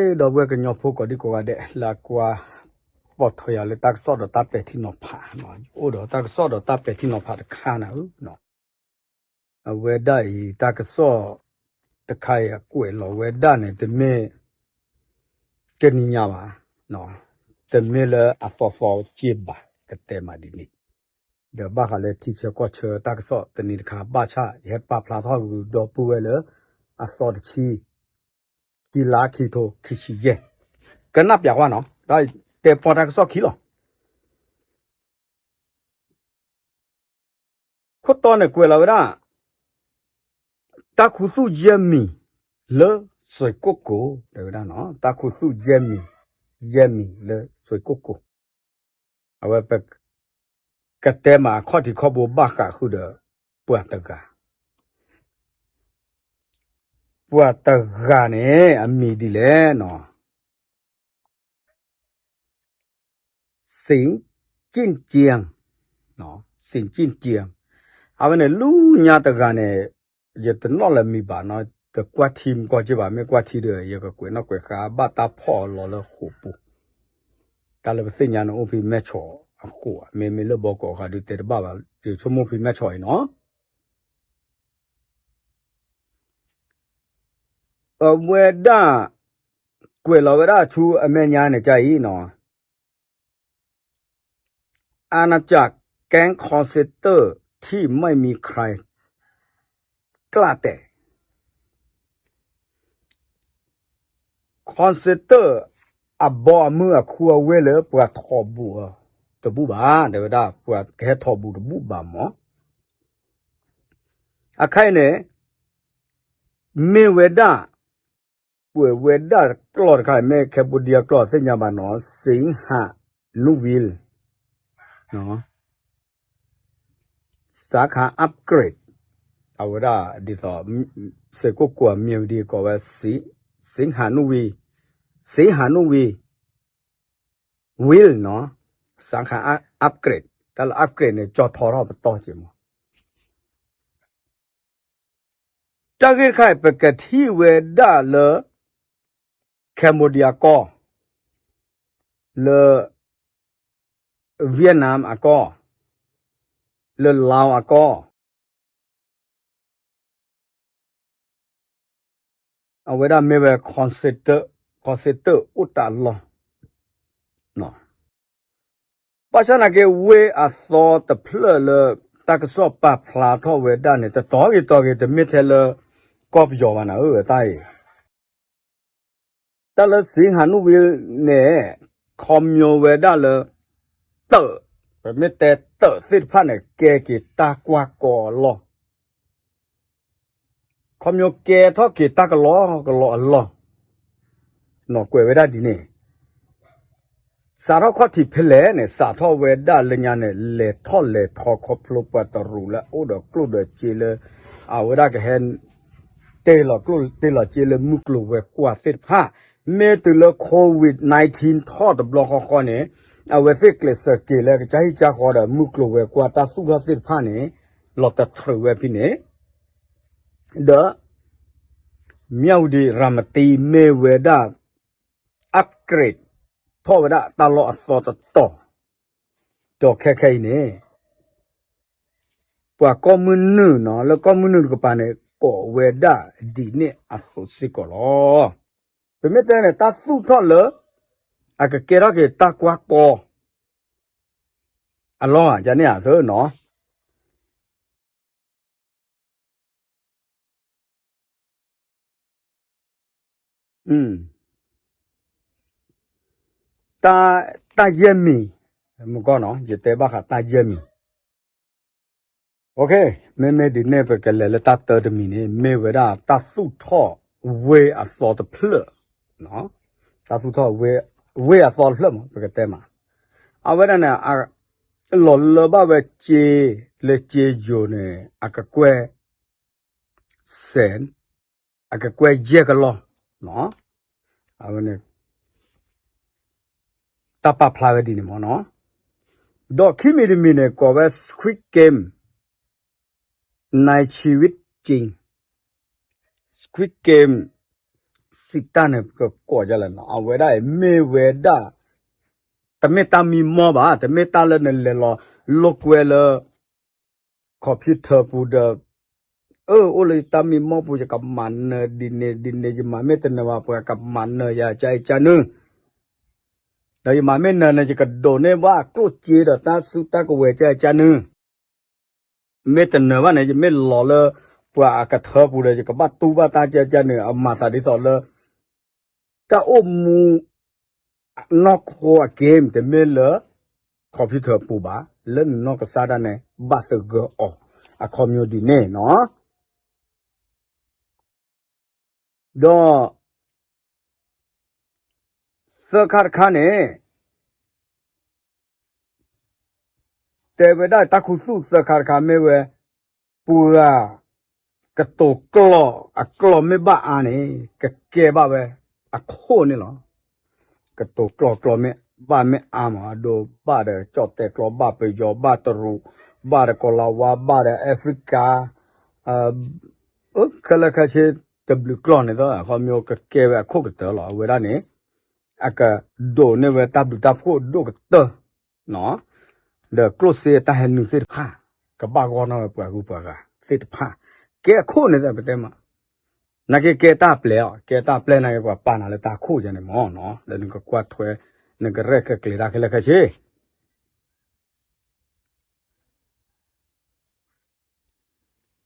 ဒီပုၢ်ဝဲၢ်ကညီဖိကိးဒံကိးဂၤဒဲး လၢအကွၢ်ပိာ်ထွဲယၤလၢတၢ်ကစီၣ်ဒီးတၢ်ပဲာ်ထံနီၤဖး, အိၣ်ဒီးတၢ်ကစီၣ်ဒီးတၢ်ပဲာ်ထံနီၤဖးတခါနၤဧၢ, အဝဲဒၣ်အံၤ တၢ်ကစီၣ်တခါအံၤ အကွဲးလီၤဝဲဒၣ်န့ၣ် တမ့ၢ်တနံၤညါဘၣ်, တမ့ၢ်လၢအသီသီက့ဘၣ် ကတဲမးဒ်န့ၣ်, ဒီးဘၣ်ဃးလၢထံဆၢကီၢ်ဆၢတၢ်ကစီၣ်တနံၤတခါ ဘၣ်ဆၣ် ယဟဲပာ်ဖျါထီၣ်ဂုာ်ဒီပုၢ်ဝဲၢ်လၢ အသီတဆံ ခံလါခံထိခံဆံယဲၢ်, ကနၣ်ပျးကွၢ်နီၤ, တၢ်တဲပီၢ်တၢ်ကစီၣ်ခံလီၤ. ခိၣ်တီန့ၣ်ကွဲးလီၤဝဲဒၣ် တၢ်ခူသူၣ်ယဲၢ်မံၤလၢစွ့ၣ်ကိၣ်ကိၤ တဲဝဲဒၣ်နီၤ, တၢ်ခူသူၣ်ယဲၢ်မံၤ, ယဲၢ်မံၤလၢစွ့ၣ်ကိၣ်ကိၤ, အဝဲပကတဲမးအခီၣ်ထံးခီၣ်ဘိဘၣ်ဃးဃုာ်ဒီး ပှၤတဂၤ ပှၤတဂၤန့ၣ် အမံၤဒ်လဲၣ်နီၤ, စ့ၣ်ကၠ့ၣ်ကၠ့ၣ်, စ့ၣ်ကၠ့ၣ်ကၠ့ၣ်, အဝဲန့ၣ် လူညါတဂၤန့ၣ် ယတနီၣ်လၢၤမံၤဘၣ်နီၤ, တကွၢ်ထံမုၢ်ကီၢ်က့ဘၣ်, မ့ၢ်ကွၢ်ထံဒီး ယကကွဲးနီၣ်ကွဲးဃါဘၣ်တၢ်ဖီၣ်အလီၤလၢဃိာ်ပူၤ, တၢ်လၢပသ့ၣ်ညါန့ၣ်အိၣ်ဖဲမဲၢ်ဆီးအဃိ, မ့မ့ၢ်လၢဘီကီးဃးဒုးတဲတဘၣ်ဘၣ်, ယဆိကမိၣ်ဖဲမဲၢ်ဆီးအံၤနီၤ အဝဲဒၣ် ကွဲးလီၤဝဲဒၣ်ဆူအမဲာ်ညါန့ၣ် ကါအံၤနီၤ, อาณาจักรแก๊งคอลเซนเตอร์ที่ไม่มีใครกล้าแตะ คอลเซนเตอร์ အဘီအမုၢ်အခူအဝ့ၢ်လၢပှၤထိးဘူးအီၤတဘူၣ်ဘၣ်, တဲဝဲဒၣ်ပှၤကဟဲထိးဘူးတဘူၣ်ဘၣ်မး, အခါအံၤန့ၣ် မ့ၢ်ဝဲဒၣ် ကွဲးဝဲဒၣ်ကျိာ်တခါအံၤ မ့ၢ် Cambodia ကျိာ်သ့ၣ်ညါဘၣ်နီၤ, စ့ၣ်ဟးနူဝံၣ် စးခး upgrade အဝဲဒၣ်ဒ်သိး စ့ၢ်ကိၣ်ကိၤအမံၤဒ်ကိးဝဲ စ့ၣ်ဟးနူဝံၣ်, စ့ၣ်ဟးနူဝံၣ် ဝံၣ်နီၤ, စးခး upgrade, တၢ်လၢ upgrade န့ၣ် ကၠီထီထီၣ်ပတီၢ်က့မး တၢ်ဂ့ၢ်တခါအံၤ ပကထံၣ်ဝဲဒၣ်လၢ Cambodia အကီၢ်, လၢ Vietnam အကီၢ်, လၢ Laos အကီၢ်, အဝဲဒၣ်မ့ၢ်ဝဲ call center, call center အိၣ်တၢ်လီၢ် ဘၣ်ဆၣ်နာ်က့ ဝ့ၢ်အသီတဖျၢၣ်လၢ တၢ်ကစီၣ်ပာ်ဖျါထီၣ်ဝဲဒၣ်န့ၣ် တတီၤဂ့ၤတီၤဂ့ၤ တမ့ၢ်ထဲလၢ ကီၢ်ပယီၤဘၣ်နၤဧၢ တၢ်အံၤ, တၢ်လၢ စ့ၣ်ဟးနူဝံၣ်န့ၣ် ခီဖျိဝဲဒၣ်လၢ တၢး, ပမ့ၢ်တဲတၢးသ့ၣ်တဖၣ်န့ၣ် ကဲက့ၤတၢ်ကွၢ်ကီအလီၢ် ခီဖျိကဲထီၣ်က့ၤတၢ်ကလီကလီအလီၢ်, နီၢ်ကွဲးဝဲဒၣ်ဒ်န့ၣ်, စးထီၣ်ခီၣ်ထံးဖဲလဲၣ်န့ၣ် စးထီၣ်ဝဲဒၣ်လၢညါန့ၣ် လဲၤထီၣ်လဲၤထီခီဖျိပှၤတရူးလၢအအိၣ်ဒီးကျိၣ်ဒီးစ့လၢ အဝဲဒၣ်ကဟဲ တ့ၢ်လီၤကျိၣ်တ့ၢ်လီၤစ့လၢမုၢ်ကျိၤဝဲၤကွာ်သ့ၣ်တဖၣ်, မ့ၢ်တုၤလၢ COVID nineteen ထီၣ်တဘျီဃီဃီန့ၣ် အဝဲသ့ၣ်ကျဲးစၢးက့ၤလၢကစၢ်ဟံၣ်ကစၢ်ဃီဒီးမုၢ်ကျိၤဝဲၤကွာ်တၢ်သူၣ်ထီၣ်သ့ၣ်တဖၣ်န့ၣ် လီၤတထြၢးဝဲဖဲန့ၣ်, ဒီး မြဝတီ ရမတံ မ့ၢ်ဝဲဒၣ် upgrade ထီၣ်ဝဲဒၣ်တၢ်လီၢ်အသီတတီၤ, ဒီးခဲခဲအံၤန့ၣ် ပှၤကီၢ်မုၢ်နုာ်နီၤ လၢကီၢ်မုၢ်နုာ်တကပၤန့ၣ် ကိးဝဲဒၣ်ဒ်န့ၣ်အသိးစ့ၢ်ကီးလီၤ. ပမ့ၢ်တဲန့ၣ် တၢ်သူၣ်ထီၣ်လၢ အကကဲထီၣ်က့ၤတၢ်ကွၢ်ကီ အလီၢ်ဧါ ယန့ၣ်အသၢနီၤ တၢ်ယဲၢ်မံၤ, မုၢ်ကီၢ်နီၤ ယတဲဘၣ်ဃးတၢ်ယဲၢ်မံၤ, မ့မ့ၢ်ဒ်န့ၣ် ပကလဲၤလၢတၢ်တၢတမံၤန့ၣ် မ့ၢ်ဝဲဒၣ်တၢ်သူၣ်ထီၣ်ဝ့ၢ်အသီတဖျၢၣ်, တၢ်သူၣ်ထီၣ်ဝ့ၢ်အသီတဖျၢၣ်မး ပကတဲမး, အဝဲဒၣ်န့ၣ် လီၤလၢဘၣ်ဝဲစ့, လၢစ့ယိၤန့ၣ် အကကွဲၢ် စဲၣ်, အကကွဲၢ်ယဲၢ်ကလီၢ်, အဝဲန့ၣ် တၢ်ပာ်ဖျါဝဲဒ်န့ၣ်မ့ၢ်နီၤ, ဒီးခံမံၤတမံၤန့ၣ် ကိးဝဲ Squid Game ในชีวิตจริง, Squid Game စံးတၢ်န့ၣ် ပကကိးယလဲၣ်နီၤ, အဝဲဒၣ်အံၤမ့ၢ်ဝဲဒၣ် တမ့ၢ်တၢ်မံမီၢ်ဘၣ်, တမ့ၢ်တၢ်လၢနလဲၤလီၤလိာ်ကွဲလၢ computer ပူၤဒီး အၢ အိၣ်လၢယတၢ်မံမီၢ်ပူၤ ယကမၤနၢၤဒ်န့ၣ်ဒ်န့ၣ် ယမၤမ့ၢ်တနၢၤဘၣ် ပှၤကမၤနၢၤယၤကၢအံၤကၢနုၢ်, ဒီးယမၤမ့ၢ်နၢၤန့ၣ် ယကဒိးန့ၢ်ဘၣ်ကျိၣ်စ့ဒီးတၢ်စုတၢ်ကဝဲၤကၢအံၤကၢနုၢ် မ့ၢ်တနၢၤဘၣ်န့ၣ် ယမ့ၢ်လီၤလၢပှၤအကထၢပူၤဒီး ယကဘၣ်တူၢ်ဘၣ်တၢ်ကၢကၢန့ၣ် အမၤသးဒ်သိးလၢ တၢ်အိၣ်မူ နီၢ်ခိအ game တမ့ၢ်လၢ computer ပူၤဘၣ်, လၢနနီၢ်ကစၢ်ဒၣ်နဲ ဘၣ်သဂၢၢ်အီၤ အခီပညီဒ်န့ၣ်နီၤ. ဒီး သၢခါတခါန့ၣ် တဲဝဲဒၣ်တၢ်ခူသူၣ်သၢခါတခါမ့ၢ်ဝဲ ပှၤ ကတိၤကျိာ်အကျိာ်မ့ၢ်ဘၣ်အါန့ၣ် ကကဲဘၣ်ဝဲအခိၣ်န့ၣ်လီၤ. ကတိၤကျိာ်ကျိာ်မ့ၢ်ဘၣ်မ့ၢ်အါမး အဒိဘၣ်ဒီး ကၠီၣ်တဲာ်ကျိာ် ဘၣ်ပယီၤ ဘၣ်တရူး ဘၣ်ဒီးကီၤလၤဝါ ဘၣ်ဒီး Africa ခဲလၢာ်ခဲဆ့ တဘျုးကျိာ်န့ၣ် အခီပညီကကဲဝဲအခိၣ်ကတၢၢ်လီၤ. အဝဲဒၣ်န့ၣ် အကဒိးန့ၢ်ဝဲတၢ်ဘျုးတၢ်ဖှိၣ်ဒိၣ်ကတၢၢ် ဒီးကျိၣ်စ့တၢ်ဟဲနုာ်သ့ၣ်တဖၣ် ကဘၣ်ဂီၢ်နီၣ်ဝဲပှၤဂုၤပှၤဂၤသ့ၣ်တဖၣ် ကဲအခိၣ်န့ၣ်ပတဲမး, နာ်က့ကဲတၢ်ပျဲအီၤ ကဲတၢ်ပျဲနာ်က့ ပှၤပာ်နၤလၢတၢ်ခိၣ်ယါန့ၣ်မးနီၤ လၢနကကွၢ်ထွဲ နကရဲၣ်ကျဲၤတၢ်ခဲလၢာ်ခဲဆ့ ဒီး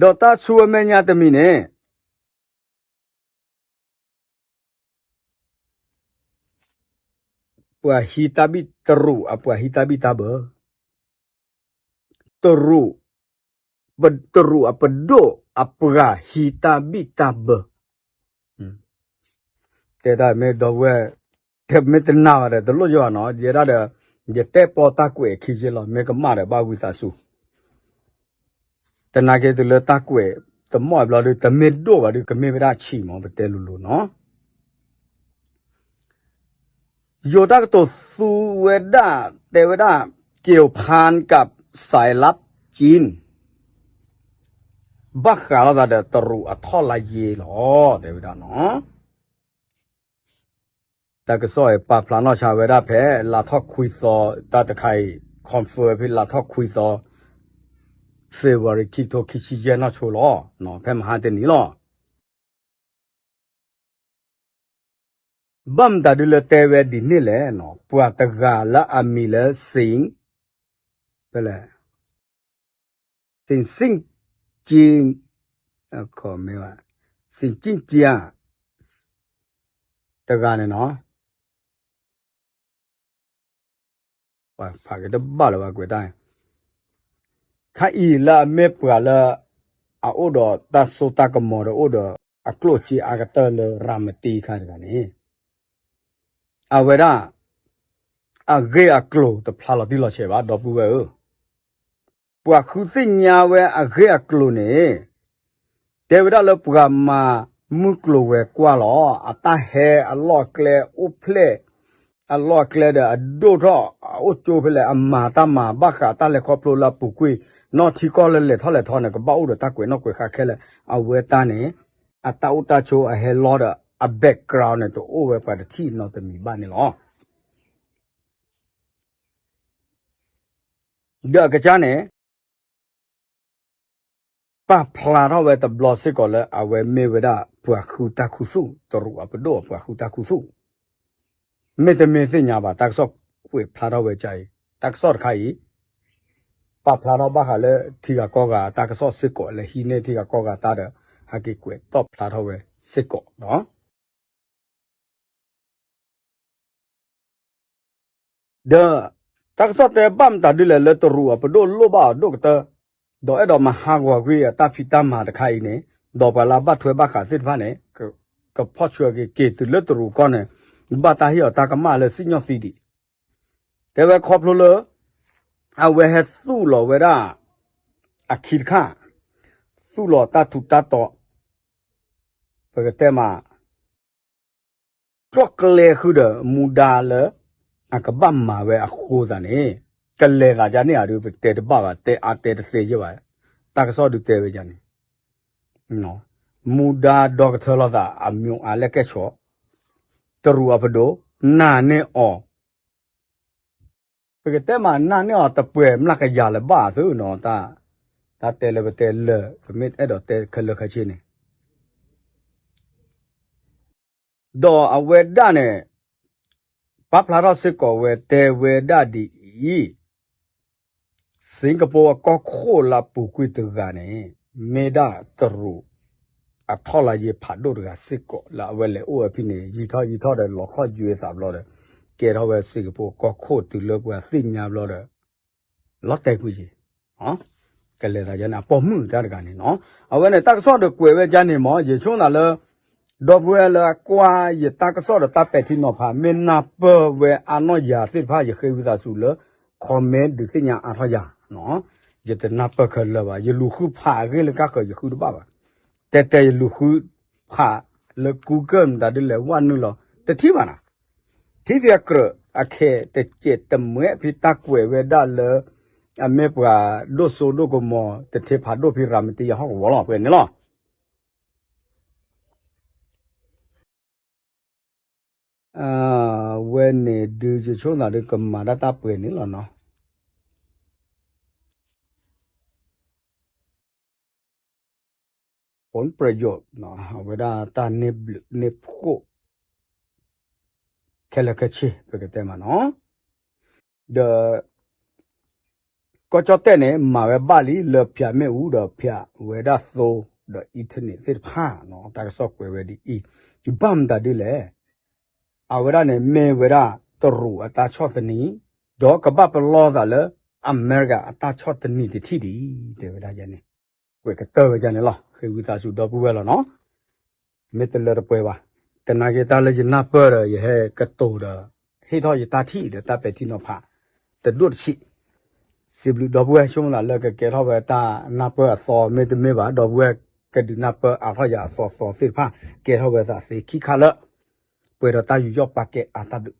တၢ်ဆူအမဲာ်ညါတမံၤန့ၣ် ပှၤဟံးတၢ်ဘံၣ်တရူးအပှၤဟံးတၢ်ဘံၣ်တၢ်ဘၢ, တရူး, တရူးအပဒိၣ်အပှၤဟံးတၢ်ဘံၣ်တၢ်ဘၢ, တဲတၢ်မ့ၢ်ဒီပုၢ်ဝဲၢ် မ့ၢ်တနာ်ဘၣ်ဒီး တလိၣ်ယဘၣ်နီၤ ယဲဒၣ်ဒီး ယတဲပီတၢ်ကွဲးခံယ့လီၤ မ့ၢ်ကမၣ်ဒီးဘၣ်ဝံသးစူၤ တနာ်က့ၤတုၤလၢတၢ်ကွဲး တမီၢ်ဘျီဒုး တမ့ၢ်ဒိၣ်ဘၣ်ဒုး ကမ့ၢ်ဝဲဒၣ်ဆံးမး ပတဲလိၤလိၤနီၤ ယိၤတၢ်ကတိၤသူဝဲဒၣ် တဲဝဲဒၣ် เกี่ยวพันกับสายลับจีน ဘၣ်ဃးလိာ်သးဒီးတရူးအထီၣ်လါယ့လီၤ တဲဝဲဒၣ်နီၤ တၢ်ကစီၣ်အံၤ ပာ်ဖျါနီၢ်ဆါဝဲဒၣ်ဖဲ လါထီၣ်ခွံသီ တၢ်တခါအံၤ confirm ဖဲလါထီၣ်ခွံသီ February ခံကထိခံဆံယဲၢ်နီၢ်ဆိလီၤ ဖဲမဟါတနံၤလီၤ ဘၣ်မတၤဒုးလၢတဲဝဲဒ်န့ၣ်လဲၣ်နီၤ ပှၤတဂၤလၢအမံၤလၢ စ့ၣ် ဖဲလဲၣ် စ့ၣ်စ့ၣ်က့ၣ် စ့ၣ်က့ၣ်က့ၣ် တဂၤန့ၣ်နီၤ ပှၤဖးက့ၤတဘၣ်လၢၤဘၣ်ကွဲးတၢ် ခါအံၤလၢအမ့ၢ်ပှၤလၢ အအိၣ်ဒီးတၢ်စိတၢ်ကမီၤဒီးအိၣ်ဒီးအကျိၣ်စ့အါကတၢၢ်လၢရၤမတံခါတဂၤန့ၣ် အဝဲဒၣ် အဂ့ၢ်အကျိၤတဖျါလီၤတံၢ်လီၤဆဲးဘၣ် ဒီပုၢ်ဝဲၢ်ဧၢ, ပှၤဃုသ့ၣ်ညါဝဲအဂ့ၢ်အကျိၤန့ၣ် တဲဝဲဒၣ်လၢပှၤမၤမုၢ်ကျိၤဝဲၤကွာ်လီၤ အတၢ်ဟဲအလီၢ်အကျဲအိၣ်ဖျဲၣ် အလီၢ်အကျဲဒီးအဒိၣ်ထီၣ် အအိၣ်ကၠိဖဲလဲၣ် အမၤတၢ်မၤဘၣ်ဃးတၢ်လဲၤခီဖျိလၢအပူၤကွံာ် နီၢ်ထံကီၢ်လၢလဲၤထီၣ်လဲၤထီန့ၣ် ကဘၣ်အိၣ်ဒီးတၢ်ကွဲးနီၣ်ကွဲးဃါခဲလၢာ် အဝဲတၢ်န့ၣ် အတၢ်အိၣ်တၢ်ဆိးအဟဲလီၤဒီးအ background န့ၣ် တအိၣ်ဝဲပှၤတထံၣ်နီတမံၤဘၣ်န့ၣ်လီၤ. ဒီးအကစၢ်န့ၣ် ပာ်ဖျါထီၣ်ဝဲတဘျီစ့ၢ်ကီးလၢအဝဲမ့ၢ်ဝဲဒၣ်ပှၤဃုတၢ်ခူသူၣ် တရူးအပဒိၣ်အပှၤဃုတၢ်ခူသူၣ် မ့တမ့ၢ်သ့ၣ်ညါဘၣ် တၢ်ကစီၣ်ကွဲးဖျါထီၣ်ဝဲဒ်အံၤ တၢ်ကစီၣ်တခါအံၤ ပာ်ဖျါထီၣ်ဘၣ်ဃးလၢထံဂၤကီၢ်ဂၤ တၢ်ကစီၣ်စ့ၢ်ကီး လဲၤဟံးန့ၢ်ထံဂၤကီၢ်ဂၤတၢ်ဒီး ဟဲက့ၤကွဲးတီၣ်ဖျါထီၣ်ဝဲစ့ၢ်ကီးဒီး ဒီးတၢ်ကစီၣ်တဲဘၣ်မတၤဒ်လဲၣ်လၢတရူးအပဒိၣ်လိၣ်ဘၣ်အီၤဒိၣ်ကတၢၢ် ဒီးအဲၣ်ဒိးမၤဟးဂီၤကွံာ်အတၢ်ဖံးတၢ်မၤတခါအံၤန့ၣ် ဒီးပှၤလၢအဘၣ်ထွဲဘၣ်ဃးသ့ၣ်တဖၣ်န့ၣ် ကဖီၣ်ဆၢက့ၤက့ၤတုၤလၢတရူးကီၢ်န့ၣ် ဘၣ်တၢ်ဟ့ၣ်အီၤတၢ်ကမၣ်လၢစံၣ်ညီၣ်သံဒံး တဲဝဲခီဖျိလၢ အဝဲဟဲသူၣ်လီၤဝဲဒၣ် အခံတခါ သူၣ်လီၤတၢ်ထူးတၢ်တီၤ ပကတဲမး ကျီၢ်ကျဲဃုာ်ဒီးမူဒါလၢ အကဘၣ်မၤဝဲအဃိသတးန့ၣ် ကလဲၤသးဒ်န့ၣ်ဧါဒုး ပတဲတဘၣ်ဘၣ် တဲအါတဲတသ့ယဲၢ်ဘၣ် တၢ်ကစီၣ်ဒုးတဲဝဲဒ်န့ၣ် မူဒါဒီကထၢလိာ်သး အမျိၤအါလဲၣ်ကဲၣ်ဆိး, တရူးအပဒိၣ်, နာ်န့ၢ်အီၤ, ပကတဲမးနာ်န့ၢ်အီၤတပှဲၤမျးကယၤလၢၤဘၣ်သုနီၤ, တၢ်တဲလၢပတဲလၢာ် ပမ့ၢ်အဲၣ်ဒိးတဲခဲလၢာ်ခဲဆ့န့ၣ် ဒီးအဝဲဒၣ်န့ၣ် ပာ်ဖျါထီၣ်စ့ၢ်ကီးဝဲတဲဝဲဒၣ်ဒ်အံၤ, စ့ကပီအကီၢ်ခိၣ်လၢအပူၤကွံာ်တဂၤန့ၣ် မ့ၢ်ဒၣ်တရူးအထီၣ်လါယ့ဖးဒိၣ်တဂၤစ့ၢ်ကီး လၢအဝဲလဲၤအိၣ်ဝဲဖဲန့ၣ် ယံာ်ထီၣ်ယံာ်ထီၣ်ဒီးလီၤခီၣ်ယွဲသးဘျီဒီး ကဲထီၣ်ဝဲစ့ကပီအကီၢ်ခိၣ်တုၤလၢပှၤသ့ၣ်ညါဘျီဒီး လီၤတဲာ်ကွံာ်က့ၤ ကလဲၤသးယါန့ၣ် အပိာ်မုၣ်တၢ်တဂၤန့ၣ်နီၤ. အဝဲန့ၣ်တၢ်ကစီၣ်ဒီးကွဲးဝဲဒ်န့ၣ်မ့ၢ် ယဆိကမိၣ်သးလၢ ဒီပုၢ်ဝဲၢ်လၢအကွၢ်ယတၢ်ကစီၣ်ဒီးတၢ်ပဲာ်ထံနီၤဖး မ့ၢ်နၢ်ပၢၢ်ဝဲအါနီၢ်ယၤသ့ၣ်တဖၣ် ယဃ့ဝံသးစူၤလၢ comment ဒုးသ့ၣ်ညါအါထီၣ်ယၤနီၤ. ယတနၢ်ပၢၢ်ခဲလၢာ်ဘၣ် ယလူၤဃုဖးအဂ့ၢ်လၢကါဃၢၤယဃုတဘၣ်ဘၣ်. တဲတဲယလူၤဃုဖးလၢ Google မတၤဒ်လဲၣ်ဝဲနုာ်လီၤ တထံၣ်ဘၣ်နၤ ထံၣ်ဖဲအကြၢးအခဲတစဲးတမှဲးဖဲတၢ်ကွဲးဝဲဒၣ်လၢ အမ့ၢ်ပှၤဒိၣ်စိဒိၣ်ကမီၤ တထ့ဖးဒိၣ်ဖဲရၤမတံယဟီၣ်ကဝီၤလီၤ ပှဲၤန့ၣ်လီၤ. အဝဲန့ၣ်ဒုးယဆိကမိၣ်သးဒုးကမၤဒၣ်တၢ်ပှဲၤန့ၣ်လီၤနီၤ. ผลประโยชน์ အဝဲဒၣ်တၢ်န့ၢ်ဘျုးန့ၢ်ဖှိၣ် ခဲလၢာ်ခဲဆ့ ပကတဲမးနီၤ. ဒီး ကီၢ်ကၠီၣ်တဲၣ်န့ၣ် မၤဝဲဘၣ်လံလၢဖၠးမ့ၣ်အူဒီးဖၠးဝဲဒၣ်သိဒီး internet သ့ၣ်တဖၣ်နီၤ တၢ်ကစီၣ်ကွဲးဝဲဒ်အံၤ ဘၣ်မတၤဒ်လဲၣ် အဝဲဒၣ်န့ၣ်မ့ၢ်ဝဲဒၣ်တရူးအတၢ်ဆီၣ်သနံး ဒီးကဘၣ်ပလီၢ်သးလၢအမဲရကၤအတၢ်ဆီၣ်သနံးတထံၣ်ဒံး တဲဝဲဒၣ်ယဲန့ၣ် ကွဲးကတၢၢ်ဝဲဒ်န့ၣ်လီၤ. ဃ့ဝံသးစူၤဒီပုၢ်ဝဲၢ်လီၤနီၤ. မ့ၢ်တလၢတပှဲၤဘၣ်. သနာ်က့တၢ်လၢယနၢ်ပၢၢ်ဒီး ယဟဲကတိၤဒီး ဟ့ၣ်ထီၣ်ယတၢ်ထံၣ်ဒီးတၢ်ပဲာ်ထံနီၤဖး တဒိၣ်တဆံး စံးဘျုးဒီပုၢ်ဝဲၢ်ဆိကမိၣ်သးလၢကကဲထီၣ်ဝဲတၢ်နၢ်ပၢၢ်အသီ မ့တမ့ၢ်ဘၣ် ဒီပုၢ်ဝဲၢ်ကဒုးနၢ်ပၢၢ်အါထီၣ်ယၤအသီသီသ့ၣ်တဖၣ် ကဲထီၣ်ဝဲသးသ့ခံခါလၢ ပှဲၤဒီးတၢ်ယူးယီၣ်ပာ်ကဲအါတၢ်ဘျုး